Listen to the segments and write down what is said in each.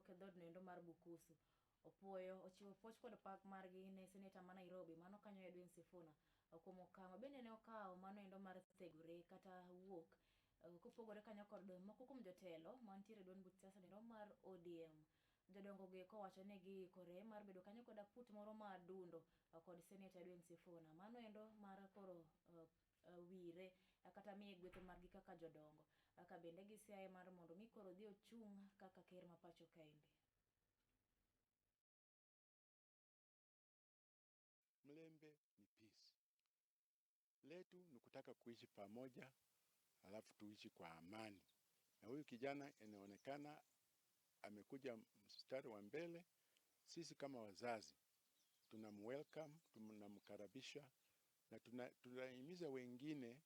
mawuok e dhoodno endo mar Bukusu. Opuoyo ochiwo puoch kod pak margi ne seneta ma Nairobi mano kanyo Edwin Sifuna kuom okang' ma bende ne okawo mano endo mar thegore kata wuok kopogore kanyo kod moko kuom jotelo mantiere e duond buch siasa endo mar ODM. Jodongo gi kowacho ni giikore mar bedo kanyo kod aput moro ma adundo kod seneta Edwin Sifuna. Mano endo mar koro wire kata miye gweth margi kaka jodongo. Ka bende gisiaye mar mondo mi koro odhi ochung' kaka ker ma pacho kaendi. Mlembe ni peace. Letu ni kutaka kuishi pamoja, alafu tuishi kwa amani. Na huyu kijana inaonekana amekuja mstari wa mbele. Sisi kama wazazi tunamwelcome, tunamkaribisha na tunahimiza wengine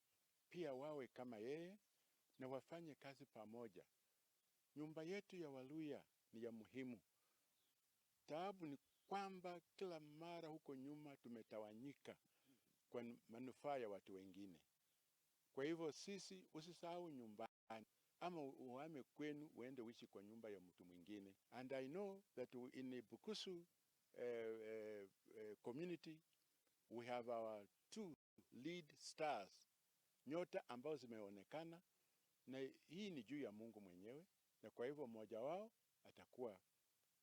pia wawe kama yeye na wafanye kazi pamoja. Nyumba yetu ya Waluhya ni ya muhimu. Taabu ni kwamba kila mara huko nyuma tumetawanyika kwa manufaa ya watu wengine. Kwa hivyo sisi, usisahau nyumbani ama uhame kwenu uende uishi kwa nyumba ya mtu mwingine. And I know that in the Bukusu community we have our two lead stars, nyota ambazo zimeonekana, na hii ni juu ya Mungu mwenyewe, na kwa hivyo mmoja wao atakuwa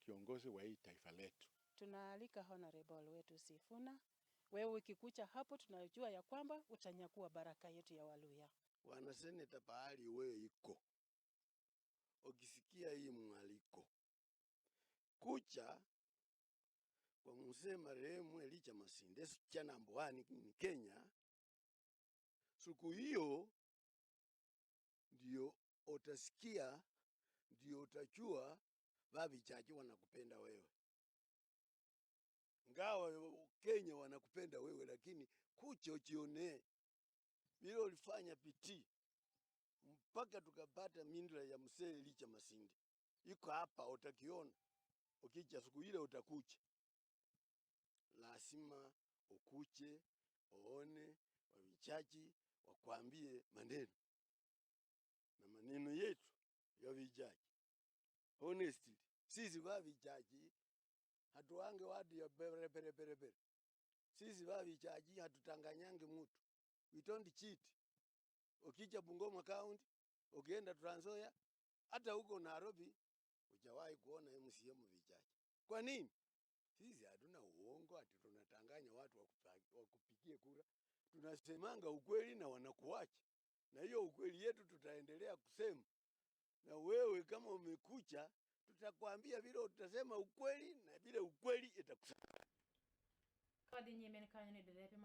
kiongozi wa hii taifa letu. Tunaalika honorable wetu Sifuna, wewe ukikuja hapo tunajua ya kwamba utanyakua baraka yetu ya Waluhya. Wanaseneta pahali wewe iko, ukisikia hii mwaliko kucha kwa mzee marehemu Elijah Masinde cha number one in Kenya, siku hiyo ndio utasikia, ndio utajua vavichachi wanakupenda wewe. Ngawa Kenya wanakupenda wewe, lakini kucha ujione vile ulifanya bidii mpaka tukapata mindra ya mzee Elijah Masinde iko hapa, utakiona ukija siku ile utakuja, lazima ukuche uone wavichaji wakwambie maneno na maneno yetu ya vichaji. Honestly, sisi vavichaji hatuange watu ya pere pere pere pere. Sisi vavichaji hatutanganyange mutu, we don't cheat. Ukija Bungoma County, ukienda Trans Nzoia, hata huko Nairobi hujawahi kuona MCA vichaji. Kwa nini? Sisi hatuna uongo ati tunatanganya watu wakupigie kura. Tunasemanga ukweli na wanakuacha, na hiyo ukweli yetu tutaendelea kusema. Na wewe kama umekucha, tutakwambia vile utasema ukweli na vile ukweli itakusaidia. Ka wadhi nyime kanyo ni derepe.